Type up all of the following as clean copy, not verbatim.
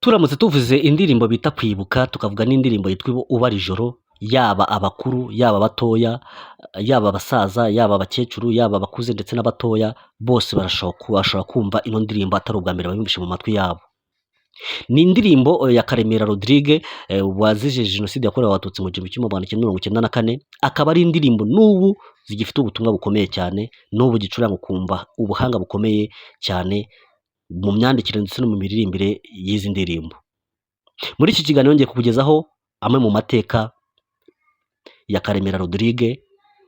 Turamutse tuvuze indirimbo bita Kwibuka, tukavuga n'indirimbo yitwa Ubara Ijoro, yaba abakuru, yaba abatoya, yaba abasaza, yaba abakecuru, yaba abakuze ndetse n'abatoya, bose bashobora kumva ino ndirimbo atari ubwa mbere bayumvishe mu matwi yabo. Ni indirimbo ya Karemera Rodrigue wazize Jenoside yakorewe Abatutsi mu 1994, akaba ari indirimbo n'ubu zigifite ubutumwa bukomeye cyane, n'ubu gicuranga ukumva ubuhanga bukomeye cyane mu myandikire ndetse no mu miririmbire y'izi ndirimbo. Muri iki kiganiro ngiye kukugezaho amwe mu mateka ya Karemera Rodrigue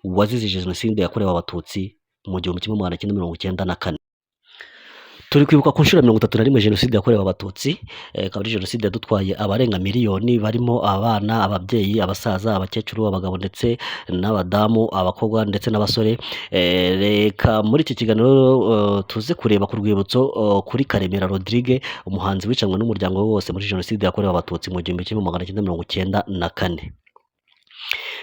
wazize Jenoside yakorewe Abatutsi mu 1994. Turi kwibuka ku nshuro ya 31 Jenoside yakorewe Abatutsi, akaba ari jenoside yadutwaye abarenga miliyoni, barimo abana, ababyeyi, abasaza, abakecuru, abagabo ndetse n'abadamu, abakobwa ndetse n'abasore. Reka muri iki kiganiro tuze kureba ku rwibutso kuri Karemera Rodrigue, umuhanzi wicanwe n'umuryango we wose muri Jenoside yakorewe Abatutsi mu 1994.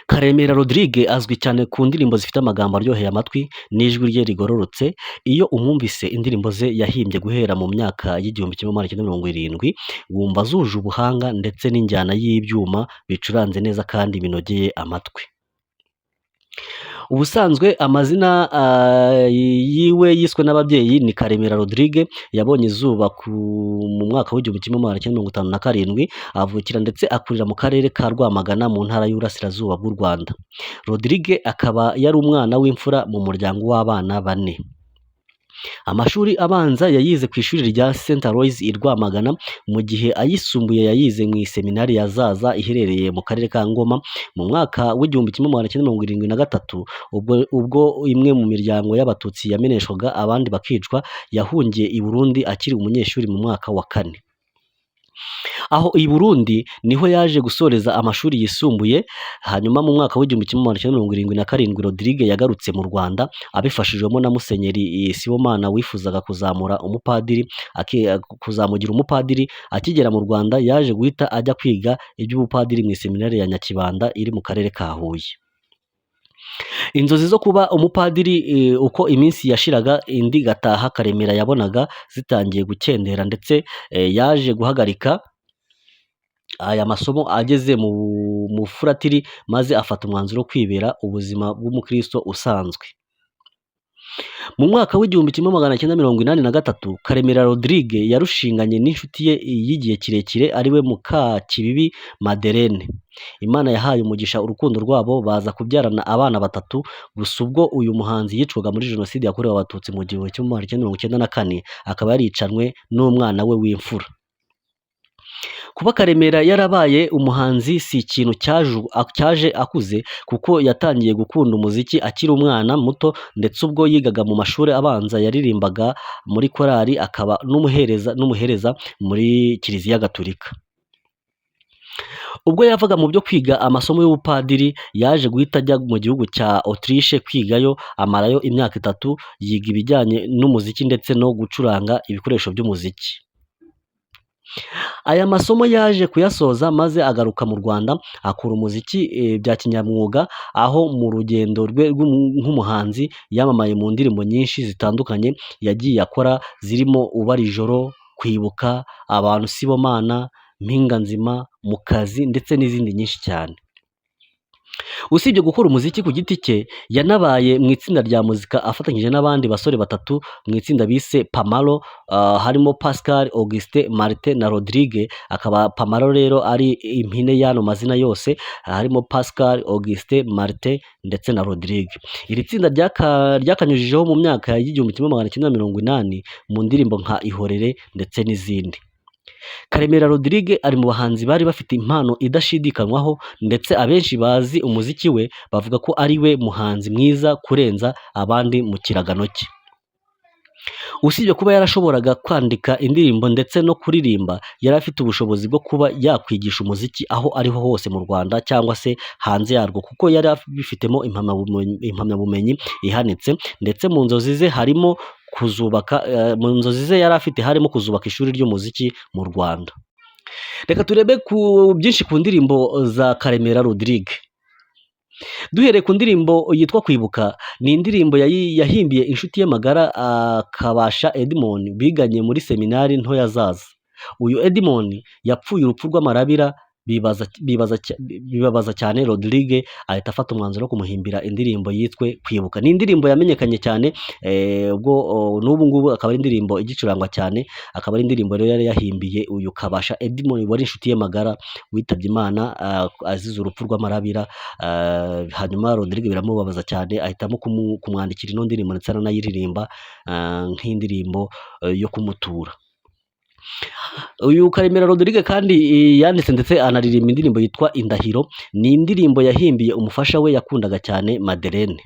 Karemera Rodrigue azwi cyane ku ndirimbo zifite amagambo aryoheye amatwi n'ijwi rye rigororotse. Iyo umwumvise indirimbo ze yahimbye guhera mu myaka y'1970, wumva zuje ubuhanga ndetse n'injyana y'ibyuma bicuranze neza kandi binogeye amatwi. Ubusanzwe amazina yiwe yiswe n'ababyeyi ni Karemera Rodrigue, yabonye izuba mu mwaka w'1957, avukira ndetse akurira mu karere ka Rwamagana mu ntara y'Uburasirazuba bw'u Rwanda. Rodrigue akaba yari umwana w'imfura mu muryango w'abana bane. Amashuri abanza yayize ku ishuri rya Saint Aloys i Rwamagana, mu gihe ayisumbuye yayize mu iseminari ya Zaza iherereye mu karere ka Ngoma. Mu mwaka w'1973, ubwo imwe mu miryango y'Abatutsi yameneshwaga abandi bakicwa, yahungiye i Burundi akiri umunyeshuri mu mwaka wa kane. Aho i Burundi niho yaje gusoreza amashuri yisumbuye. Hanyuma mu mwaka w'1977 Rodrigue yagarutse mu Rwanda abifashijwemo na Musenyeri Sibomana wifuzaga kuzamura umupadiri, kuzamugira umupadiri. Akigera mu Rwanda yaje guhita ajya kwiga iby'ubupadiri mu iseminari ya Nyakibanda iri mu karere ka Huye. Inzozi zo kuba umupadiri, uko iminsi yashiraga indi igataha, Karemera yabonaga zitangiye gukendera, ndetse yaje guhagarika aya masomo ageze mu mufuratiri, maze afata umwanzuro wo kwibera ubuzima bw'umukristo usanzwe. Mu mwaka w'1983 Karemera Rodrigue yarushinganye n'inshuti ye y'igihe kirekire, ariwe Mukakibibi Madeleine. Imana yahaye umugisha urukundo rwabo, baza kubyarana abana batatu. Gusa ubwo uyu muhanzi yicwaga muri Jenoside yakorewe Abatutsi mu 1994, akaba yaricanwe n'umwana we w'imfura. Kuba Karemera yarabaye umuhanzi si ikintu cyaje akuze, kuko yatangiye gukunda umuziki akiri umwana muto, ndetse ubwo yigaga mu mashuri abanza yaririmbaga muri korali, akaba n'umuhereza muri Kiliziya Gatolika. Ubwo yavaga mu byo kwiga amasomo y'ubupadiri, yaje guhita ajya mu gihugu cya Autriche kwigayo, amarayo imyaka 3 yiga ibijyanye n'umuziki ndetse no gucuranga ibikoresho by'umuziki. Aya masomo yaje kuyasoza maze agaruka mu Rwanda akora umuziki bya kinyamwuga, aho mu rugendo rwe nk'umuhanzi yamamaye mu ndirimbo nyinshi zitandukanye yagiye akora, zirimo Ubara Ijoro, Kwibuka, Abantu Sibomana, Mpinga Nzima, Mu Kazi ndetse n'izindi nyinshi cyane. Usibye gukora umuziki ku giti cye, yanabaye mu itsinda rya muzika afatanyije n'abandi basore batatu mu itsinda bise Pamalo, harimo Pascal, Augustin, Martin na Rodrigue. Akaba Pamalo rero ari impine y'ano mazina yose, harimo Pascal, Augustin, Martin ndetse na Rodrigue. Iri tsinda ryakanyujijeho mu myaka y'1980 mu ndirimbo nka Ihorere ndetse n'izindi. Karemera Rodrigue ari mu bahanzi bari bafite impano idashidikanywaho, ndetse abenshi bazi umuziki we bavuga ko ari we muhanzi mwiza kurenza abandi mu kiragano cye. Usibye kuba yarashoboraga kwandika indirimbo ndetse no kuririmba, yari afite ubushobozi bwo kuba yakwigisha umuziki aho ariho hose mu Rwanda cyangwa se hanze yarwo, kuko yari abifitemo impamyabumenyi ihanitse, ndetse mu nzozi ze harimo kuzubaka, mu nzozi ze yari afite harimo kuzubaka ishuri ry'umuziki mu Rwanda. Reka turebe ku byinshi ku ndirimbo za Karemera Rodrigue. Duhereye ku ndirimbo yitwa Kwibuka, ni indirimbo yahimbiye inshuti ye magara Kabasha Edmond biganye muri seminari nto ya Zaza. Uyu Edmond yapfuye urupfu rw'amarabira, bibabaza cyane Rodrigue, ahita afata umwanzuro wo kumuhimbira indirimbo yitwe Kwibuka. Ni indirimbo yamenyekanye cyane, ubwo n'ubu ngubu akaba ari indirimbo igicurangwa cyane, akaba ari indirimbo rero yari yahimbiye uyu Kabasha Edmond wari inshuti ye magara, witabye Imana azize urupfu rw'amarabira. Hanyuma Rodrigue biramubabaza cyane, ahitamo kumwandikira ino ndirimbo ndetse aranayiririmba nk'indirimbo yo kumutura. Uyu Karemera Rodrigue kandi yanditse ndetse anaririmba indirimbo yitwa Indahiro. Ni indirimbo yahimbiye umufasha we yakundaga cyane, Madeleine.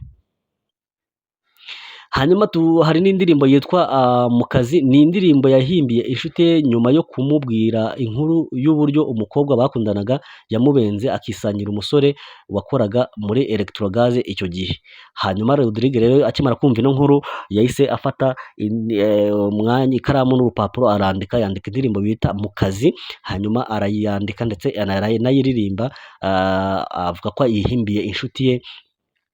Hanyuma hari n'indirimbo yitwa Mukazi. Ni indirimbo yahimbiye inshuti ye nyuma yo kumubwira inkuru y'uburyo umukobwa bakundanaga yamubenze akisangira umusore wakoraga muri Electrogaz icyo gihe. Hanyuma Rodrigue rero akimara kumva ino nkuru yahise afata umwanya, ikaramu n'urupapuro, arandika, yandika indirimbo bita Mukazi. Hanyuma arayandika ndetse aranayiririmba, avuga ko yihimbiye inshuti ye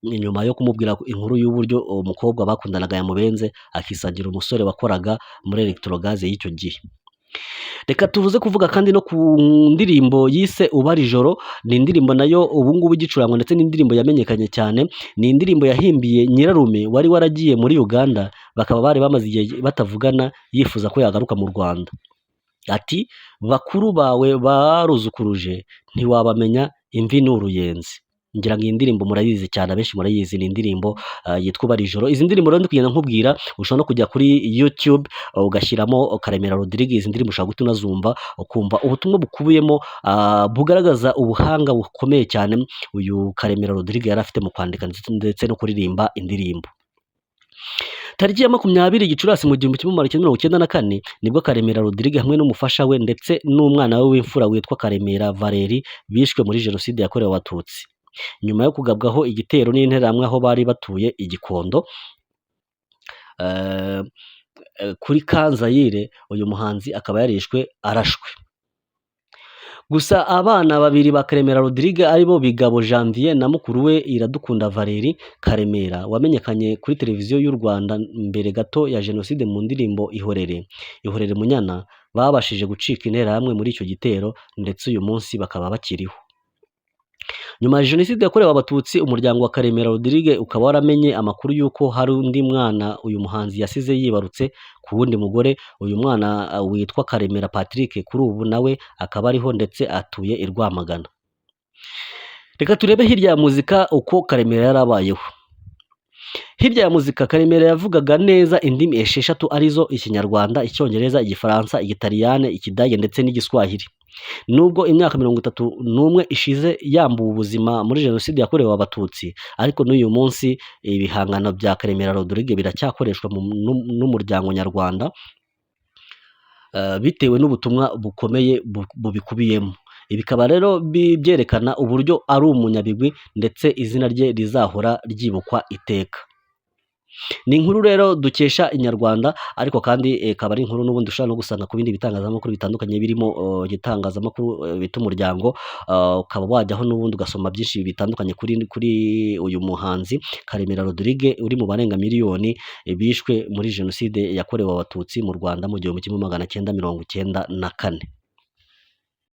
nyuma yo kumubwira inkuru y'uburyo umukobwa bakundanaga yamubenze akisangira umusore wakoraga muri Electrogaz y'icyo gihe. Reka tuvuze kuvuga kandi no ku ndirimbo yise Ubara Ijoro. Ni indirimbo nayo ubu ngubu igicurangwa, ndetse n'indirimbo yamenyekanye cyane. Ni indirimbo yahimbiye nyirarume wari waragiye muri Uganda, bakaba bari bamaze igihe batavugana, yifuza ko yagaruka mu Rwanda. Ati: "Bakuru bawe baruzukuruje ntiwabamenya, imvi ni uruyenzi." Ngira ngo iyi ndirimbo murayizi cyane, abenshi murayizi. Ni indirimbo yitwa Ubara Ijoro. Izi ndirimbo rero ndi kugenda nkubwira, ushobora no kujya kuri YouTube ugashyiramo Karemera Rodrigue, izi ndirimbo ushobora guhita unazumva, ukumva ubutumwa bukubiyemo, bugaragaza ubuhanga bukomeye cyane uyu Karemera Rodrigue yari afite mu kwandika ndetse no kuririmba indirimbo. Tariki ya 20 Gicurasi mu 1994 nibwo Karemera Rodrigue hamwe n'umufasha we ndetse n'umwana we w'imfura witwa Karemera Valeri bishwe muri Jenoside yakorewe Abatutsi, nyuma yo kugabwaho igitero n'Interahamwe aho bari batuye i Gikondo kuri Kanzayire. Uyu muhanzi akaba yarishwe arashwe. Gusa abana babiri ba Karemera Rodrigue, aribo Bigabo Janvier na mukuru we Iradukunda Valeri Karemera, wamenyekanye kuri Televiziyo y'u Rwanda mbere gato ya Jenoside mu ndirimbo Ihorere Ihorere Munyana, babashije gucika Interahamwe muri icyo gitero, ndetse uyu munsi bakaba bakiriho. Nyuma ya Jenoside yakorewe Abatutsi, umuryango wa Karemera Rodrigue ukaba waramenye amakuru y'uko hari undi mwana uyu muhanzi yasize yibarutse ku wundi mugore. Uyu mwana witwa Karemera Patrick kuri ubu nawe akaba ariho ndetse atuye i Rwamagana. Reka turebe hirya ya muzika uko Karemera yarabayeho. Hirya ya muzika, Karemera yavugaga neza indimi 6, arizo Ikinyarwanda, Icyongereza, Igifaransa, Igitaliyane, Ikidage ndetse n'Igiswahili. Nubwo imyaka 31 ishize yambuwe ubuzima muri Jenoside yakorewe Abatutsi, ariko n'uyu munsi ibihangano bya Karemera Rodrigue biracyakoreshwa n'umuryango nyarwanda bitewe n'ubutumwa bukomeye bubikubiyemo. Ibi bikaba rero byerekana uburyo ari umunyabigwi, ndetse izina rye rizahora ryibukwa iteka. Ni inkuru rero dukesha Inyarwanda, ariko kandi ikaba ari inkuru n'ubundi ushobora no gusanga ku bindi bitangazamakuru bitandukanye, birimo igitangazamakuru bita Umuryango, ukaba wajyaho n'ubundi ugasoma byinshi bitandukanye kuri uyu muhanzi Karemera Rodrigue uri mu barenga miliyoni bishwe muri Jenoside yakorewe Abatutsi mu Rwanda mu 1994.